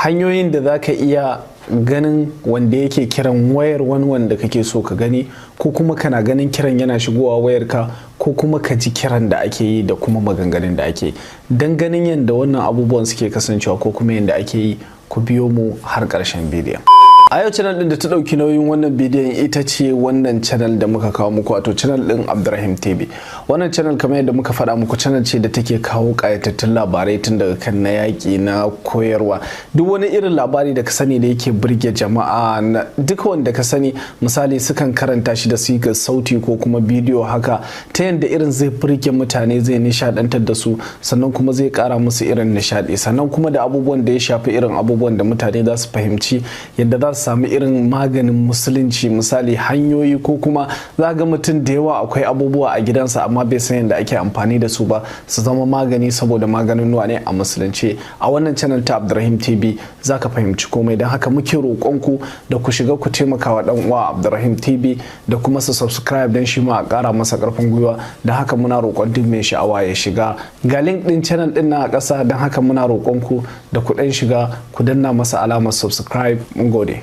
Hanyoyin da za ka iya ganin wanda yake kiran wayar wani wanda kake so ka gani, ko kuma kana ganin kiran yana shigowa wayarka, ko kuma ka ji kiran da ake yi da kuma maganganun da ake yi. Don ganin yadda wannan abubuwan suke kasancewa ko kuma yadda ake yi, ku biyo mu har ƙarshen bidiyon. A yau channel din da ta dauki nauyin wannan bidiyon ita ce wannan channel da muka kawo muku, wato channel din Abdurrahim TV. Wannan channel, kamar yadda muka faɗa muku, channel ce da take kawo ƙayatattun labarai tun daga kan na yaƙi, na koyarwa, duk wani irin labari da ka sani da yake burge jama'a, na duk wanda ka sani. Misali, sukan karanta shi da sigar sauti ko kuma bidiyo haka, ta yadda irin zai burge mutane, zai nishaɗantar da su, sannan kuma zai ƙara musu irin nishaɗi, sannan kuma da abubuwan da ya shafi irin abubuwan da mutane za su fahimci yadda za su sami irin maganin musulunci. Misali, hanyoyi, ko kuma za ga mutum da yawa akwai abubuwa a gidansa amma bai san yadda ake amfani da su ba su zama magani, saboda maganin nuwa ne a musulunci. A wannan channel ta Abdurrahim TV za ka fahimci komai. Don haka muke roƙonku da ku shiga ku taimaka wa ɗan uwa Abdurrahim TV da kuma su subscribe, don shi ma a ƙara masa ƙarfin gwiwa. Don haka muna roƙon duk mai sha'awa ya shiga. Ga link ɗin channel ɗin na a ƙasa. Don haka muna roƙonku da ku ɗan shiga ku danna masa alamar subscribe. Mun gode.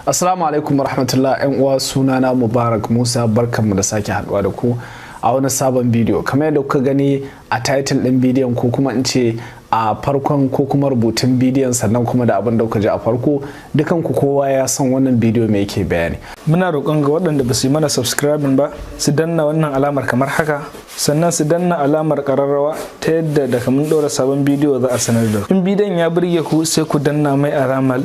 Assalamu alaikum warahmatullah, yan uwa. Sunana Mubarak Musa. Barkanmu da sake haduwa da ku a wani sabon bidiyo. Kamar yadda kuka gani a title din bidiyon, ko kuma in ce a farkon ko kuma rubutun bidiyon, sannan kuma da abin da kuka ji a farko, dukan ku kowa ya san wannan bidiyo me yake bayani. Muna roƙon ga waɗanda ba su yi mana subscribing ba su danna wannan alamar kamar haka, sannan su danna alamar ƙararrawa ta yadda daga mun ɗora sabon bidiyo za a sanar da ku. In bidiyon ya burge ku, sai ku danna mai alamar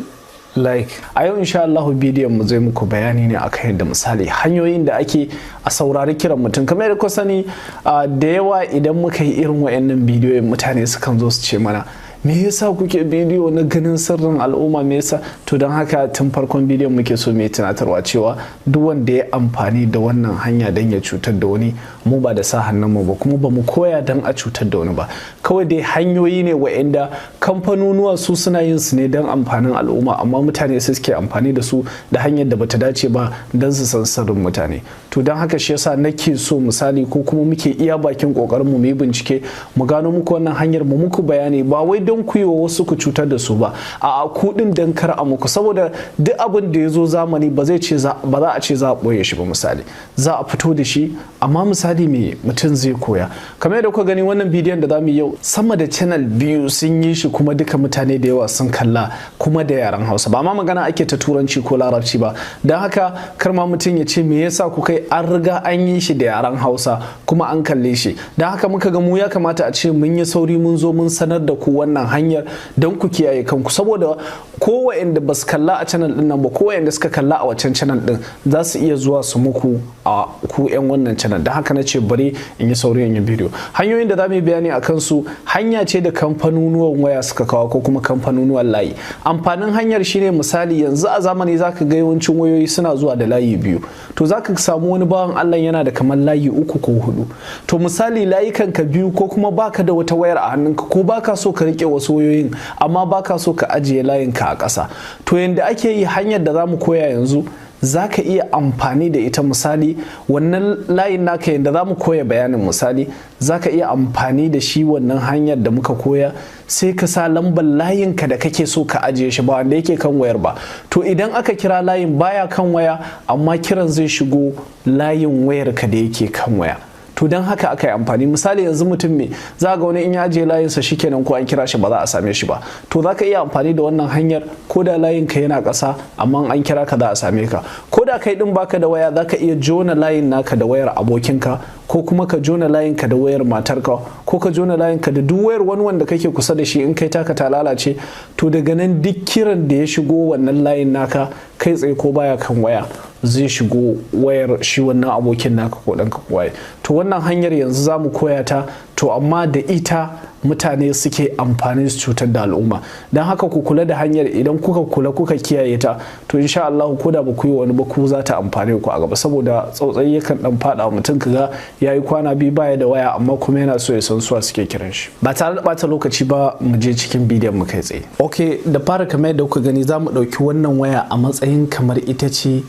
like. A yau insha Allah bidiyon mu zai muku bayani ne akan yadda, misali, hanyoyin da ake a saurari kiran mutum. Kamar yadda ku sani, da yawa idan muka yi irin wayannan bidiyoyin, mutane sukan zo su ce mana, "Me yasa kuke bidiyo na ganin sirrin al'umma? Me yasa?" To, don haka tun farkon bidiyon muke so mu yi tunatarwa cewa duk wanda ya amfani da wannan hanya don ya cutar da wani, mu ba da sa hannunmu ba, kuma ba mu koya don a cutar da wani ba. Kawai dai hanyoyi ne wa'anda kamfanonuwa su suna yin su ne don amfanin al'umma, amma mutane su suke amfani da su da hanyar da bata dace ba don su san sirrin mutane. To, don haka shi yasa nake so, misali, ko kuma muke iya bakin kokarin mu yi bincike mu gano muku wannan hanyar, mu muku bayani, ba wai don ku yi wa wasu ku cutar da su ba, a ku din don kar a muku. Saboda duk abin da ya zo zamani, ba zai ce ba za a ce za a ɓoye shi ba. Misali, za a fito da shi, amma misali me mutum zai koya? Kamar yadda kuka gani, wannan bidiyon da zamu yi yau, sama da channel biyu sun yi shi, kuma duka mutane da yawa sun kalla, kuma da yaren Hausa, ba ma magana ake ta Turanci ko Larabci ba. Don haka kar ma mutum ya ce, "Me yasa kuka yi?" An riga an yi shi da yaren Hausa kuma an kalle shi. Don haka muka ga mu ya kamata a ce mun yi sauri mun zo mun sanar da ku wannan hanyar don ku kiyaye kanku, saboda ko wa'anda ba su kalla a channel din nan ba, ko wa'anda suka kalla a wancan channel din, za su iya zuwa su muku a ku yan wannan channel. Don haka na ce bari in yi sauri in yi bidiyo. Hanyoyin da za mu yi bayani a kansu, hanya ce da kamfanonuwan waya suka kawo, ko kuma kamfanonuwan layi. Amfanin hanyar shine, misali, yanzu a zamani zaka ga yawancin wayoyi suna zuwa da layi biyu. To, zaka samu wani bawan Allah yana da kamar layi uku ko hudu. To, misali, layukan ka biyu, ko kuma baka da wata wayar a hannunka, ko baka so ka rike wasu wayoyin amma baka so ka ajiye layinka a ƙasa, to yanda ake yi, hanyar da zamu koya yanzu, za ka iya amfani da ita. Misali, wannan layin naka, yadda za mu koya bayanin, misali, za ka iya amfani da shi wannan hanyar da muka koya, sai ka sa lambar layinka da kake so ka ajiye shi, ba wanda yake kan wayar ba. To, idan aka kira layin baya kan waya, amma kiran zai shigo layin wayarka da yake kan waya. To, don haka aka yi amfani. Misali, yanzu mutum me za ga wani in ya ajiye layinsa, shikenan, ko an kira shi ba za a same shi ba. To, za ka iya amfani da wannan hanyar ko da layinka yana ƙasa, amma an kira ka za a same ka. Ko da kai din baka da waya, za ka iya jona layin naka da wayar abokinka, ko kuma ka jona layinka da wayar matarka, ko ka jona layinka da duk wayar wani wanda kake kusa da shi in kai taka ta lalace. To, daga nan duk kiran da ya shigo wannan layin naka kai tsaye, ko baya kan waya, zai shigo wayar shi wannan abokin naka ko ɗanka ko waye. To, wannan hanyar yanzu za mu koya ta. To, amma da ita mutane suke amfani su cutar da al'umma. Don haka ku kula da hanyar. Idan kuka kula kuka kiyaye ta, to insha Allah ko da ba ku yi wani ba, ku za ta amfane ku a gaba. Saboda tsautsayi yakan dan fada mutum, kaga yayi kwana biyu baya da waya, amma kuma yana so ya san suwa suke kiran shi. Ba tare da bata lokaci ba, mu je cikin bidiyon mu kai tsaye. Okay, da fara, kamar yadda kuka gani, za mu ɗauki wannan waya a matsayin kamar ita ce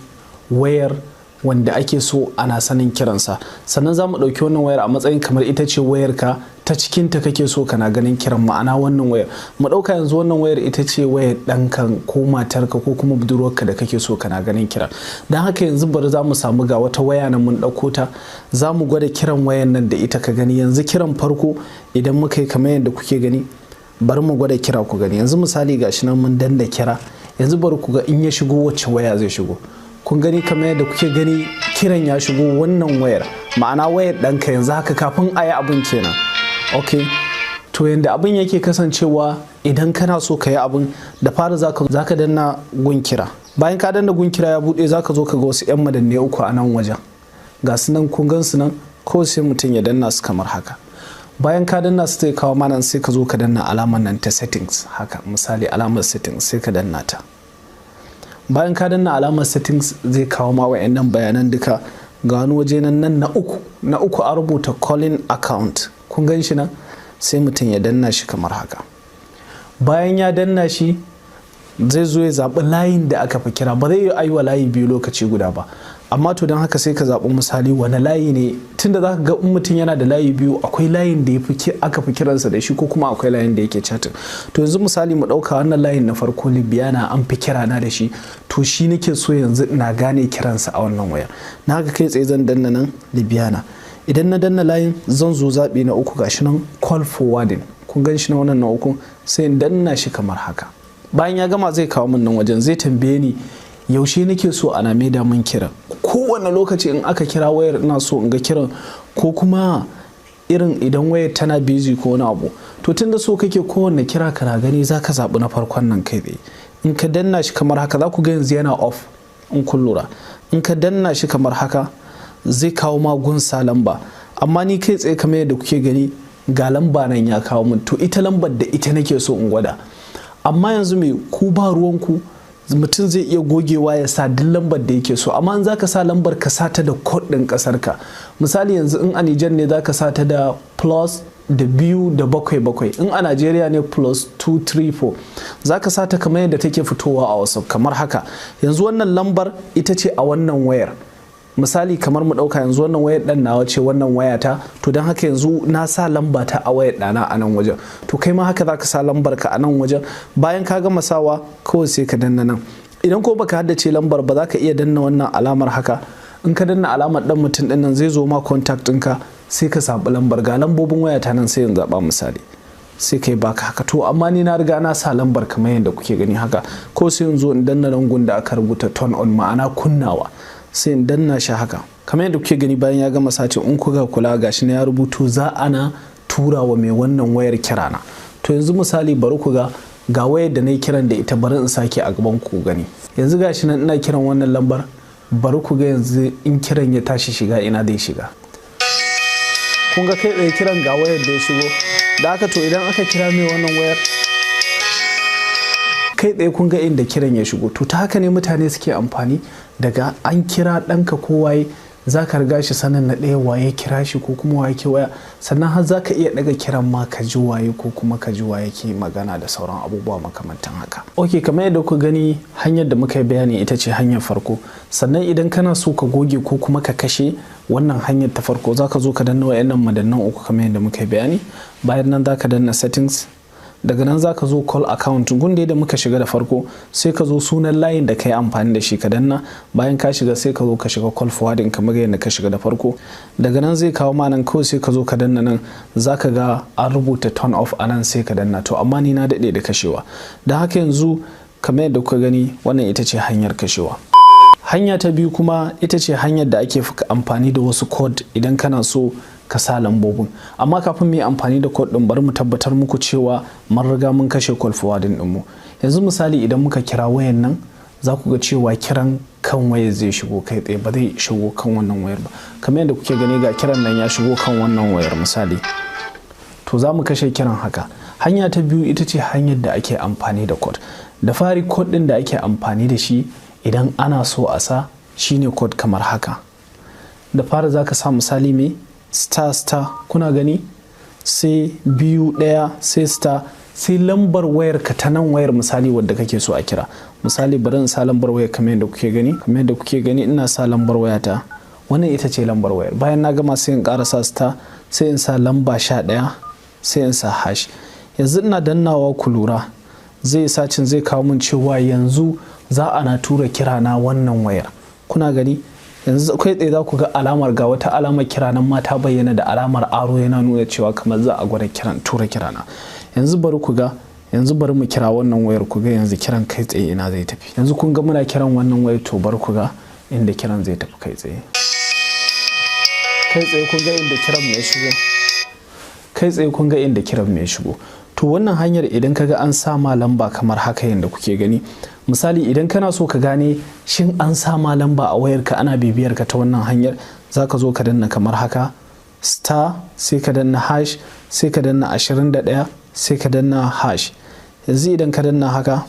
wayar Wanda ake so ana sanin kiransa. Sannan za mu ɗauki wannan wayar a matsayin kamar ita ce wayarka ta cikinta kake so kana ganin kiran, ma'ana wannan wayar. Mu ɗauka yanzu wannan wayar ita ce wayar ɗanka ko matarka ko kuma budurwarka da kake so kana ganin kiran. Don haka yanzu bari za mu samu ga wata waya nan mun ɗauko ta, za mu gwada kiran wayan nan da ita ka gani. Yanzu kiran farko idan muka yi, kamar yadda kuke gani, bari mu gwada kira ku gani. Yanzu misali gashi nan mun danna kira. Yanzu bari ku ga in ya shigo wacce waya zai shigo. Kun gani, kamar yadda kuke gani, kiran ya shigo wannan wayar, ma'ana wayar ɗanka. Yanzu haka kafin a yi abin kenan. Ok, to yanda abin yake kasancewa, idan kana so ka yi abin, da fara zaka danna gun kira. Bayan ka danna gun kira ya buɗe, zaka zo ka ga wasu 'yan madanne uku a nan wajen. Ga su nan, kun gan su nan ko? Sai mutum ya danna su kamar haka. Bayan ka danna su, zai kawo mana, sai ka zo ka danna alamar nan ta settings haka. Misali alamar settings, sai ka danna ta. Bayan ka danna alamar settings, zai kawo ma wayannan bayanan duka. Ga wani waje nan, nan na uku a rubuta "calling account". Kun gan shi nan? Sai mutum ya danna shi kamar haka. Bayan ya danna shi, zai zo ya zaɓi layin da aka fi kira. Ba zai yi aiwa layi biyu lokaci guda ba, amma to don haka sai ka zaɓi misali wani layi ne, tunda za ka ga in mutum yana da layi biyu, akwai layin da aka fi kiransa da shi ko kuma akwai layin da yake chatting. To yanzu misali mu ɗauka wannan layin na farko, Libiyana, an fi kirana da shi. To shi nake so yanzu ina gane kiransa a wannan wayar. Na haka kai tsaye zan danna nan Libiyana. Idan na danna layin, zan zo zaɓi na uku, gashi nan "call forwarding". Kun gan shi na wannan na uku? Sai in danna shi kamar haka. Bayan ya gama, zai kawo min nan wajen, zai tambaye ni yaushe nake so ana maida min kiran. Kowane lokaci in aka kira wayar ina so in ga kiran, ko kuma irin idan wayar tana busy ko wani abu. To tunda so kake kowanne kira kana gani, za ka zaɓi na farkon nan kai tsaye. In ka danna shi kamar haka, za ku ga yanzu yana off in kun lura. In ka danna shi kamar haka, zai kawo ma gunsa lamba, amma ni kai tsaye kamar yadda kuke gani ga lamba nan ya kawo min. To ita lambar da ita nake so in gwada. Amma yanzu mai ku ba ruwanku, mutum zai iya gogewa ya sa duk lambar da yake so. Amma in zaka sa lambar, ka sa ta da code ɗin ƙasar ka. Misali yanzu in a Nijar ne, zaka sa ta da plus da 2 da 7 7. In a Najeriya ne, plus 234. Zaka sa ta kamar yadda take fitowa a WhatsApp kamar haka. Yanzu wannan lambar ita ce a wannan wayar. Misali kamar mu ɗauka yanzu wannan wayar ɗan nawa ce, wannan wayata. To don haka yanzu na sa lamba ta a wayar ɗana a nan wajen. To kai ma haka zaka sa lambar ka a nan wajen. Bayan ka gama sawa, kawai sai ka danna nan. Idan ko baka haddace lambar ba, za ka iya danna wannan alamar haka. In ka danna alamar ɗan mutum ɗin nan, zai zo ma contact ɗinka, sai ka zaɓi lambar. Ga lambobin wayata nan, sai in zaɓa misali, sai kai baka haka. To amma ni na riga na sa lambar kamar yadda kuke gani haka ko. Sai in zo in danna rangun da aka rubuta "turn on", ma'ana kunnawa, sai in danna shi haka kamar yadda kuke gani. Bayan ya gama sace, in kuka kula, gashi na ya rubuto za ana tura wa mai wannan wayar kirana. To yanzu misali bari ku ga, ga wayar da na yi kiran da ita. Bari in sake a gaban ku gani. Yanzu gashi nan ina kiran wannan lambar. Bari ku ga yanzu in kiran ya tashi shiga, ina zai shiga. Kun ga kai tsaye kiran ga wayar da ya shigo da aka. To idan aka kira mai wannan wayar, kai tsaye kun ga inda kiran ya shigo. To ta haka ne mutane suke amfani. Daga an kira ɗanka ko waye, za ka riga shi sanin na ɗaya waye kira shi ko kuma waye ke waya. Sannan har za ka iya ɗaga kiran ma ka ji waye ko kuma ka ji waye ke magana da sauran abubuwa makamantan haka. Ok, kamar yadda ku gani, hanyar da muka yi bayani ita ce hanyar farko. Sannan idan kana so ka goge ko kuma ka kashe wannan hanyar ta farko, za ka zo ka danna wayannan madannan uku kamar yadda muka yi bayani. Bayan nan za ka danna settings. Daga nan za ka zo call account, gunde da muka shiga da farko. Sai ka zo sunan layin da ka yi amfani da shi ka danna. Bayan ka shiga, sai ka zo ka shiga call forwarding kamar yadda ka shiga da farko. Daga nan zai kawo ma nan, kawai sai ka zo ka danna nan. Za ka ga an rubuta "turn off" a nan, sai ka danna. To amma ni na daɗe da kashewa, don haka yanzu kamar yadda kuka gani, wannan ita ce hanyar kashewa. Hanya ta biyu kuma ita ce hanyar da ake amfani da wasu code idan kana so ka sa lambobin. Amma kafin mu yi amfani da code din, bari mu tabbatar muku cewa mun riga mun kashe call forwarding din mu. Yanzu misali idan muka kira wayan nan, za ku ga cewa kiran kan wayar zai shigo kai tsaye, ba zai shigo kan wannan wayar ba. Kamar yadda kuke gani, ga kiran nan ya shigo kan wannan wayar misali. To za mu kashe kiran haka. Hanya ta biyu ita ce hanyar da ake amfani da code. Da fari, code din da ake amfani da shi idan ana so a sa shine code kamar haka. Da fara za ka sa misali mai star star, kuna gani, sai 2 1 sai star. Sai lambar wayar ka ta nan wayar, misali wadda kake so a kira. Misali, bari in sa lambar wayar kamar yadda kuke gani. Kamar yadda kuke gani, ina sa lambar wayata. Wannan ita ce lambar wayar. Bayan na gama, sai in ƙara sa star, sai in sa lamba 11, sai in sa hash. Yanzu ina dannawa, ku lura, zai searching, zai kawo min cewa yanzu za a na tura kira na wannan wayar. Kuna gani, yanzu kai tsaye za ku ga alamar, ga wata alamar kira nan ma ta bayyana da alamar arrow, yana nuna cewa kamar za a gwada kiran, tura kira na. Yanzu bari ku ga, yanzu bari mu kira wannan wayar, ku ga yanzu kiran kai tsaye ina zai tafi. Yanzu kun ga muna kiran wannan wayar. To, bari ku ga inda kiran zai tafi kai tsaye. Kai tsaye kun ga inda kiran mu ya shigo. Kai tsaye kun ga inda kiran mu ya shigo. To, wannan hanyar, idan kaga an sama lamba kamar haka yadda kuke gani, misali idan kana so ka gane shin an sama lamba a wayarka ana bibiyar ka ta wannan hanyar, zaka zo ka danna kamar haka star, sai ka danna hash, sai ka danna 21, sai ka danna hash. Yanzu idan ka danna haka,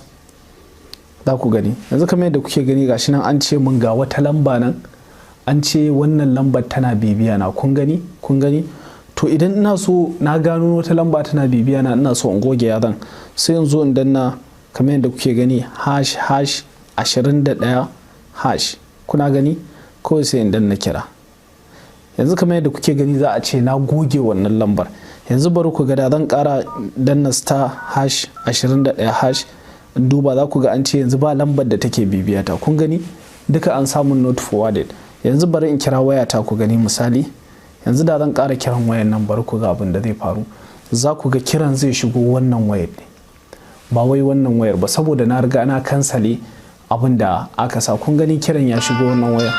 za ku gani yanzu kamar yadda kuke gani, gashi nan an ce mun ga wata lamba nan, an ce wannan lambar tana bibiya na. Kun gani? Kun gani? To, idan ina so na gano wata lamba tana bibiya na, ina so in goge, ya zan? Sai yanzu in danna kamar yadda kuke gani hash hash 21 hash. Kuna gani? Kawai sai in danna kira. Yanzu kamar yadda kuke gani, za a ce na goge wannan lambar. Yanzu bari ku ga, da zan kara danna star hash 21 hash in duba, za ku ga an ce yanzu ba lambar da take bibiya ta. Kun gani, duka an samu not forwarded. Yanzu bari in kira wayata ku gani. Misali, yanzu da zan ƙara kiran wayan nan, bari ku ga abin da zai faru. Za ku ga kiran zai shigo wannan wayar ne, ba wai wannan wayar ba, saboda na riga na cancel abin da aka sa. Kun gani, kiran ya shigo wannan wayar.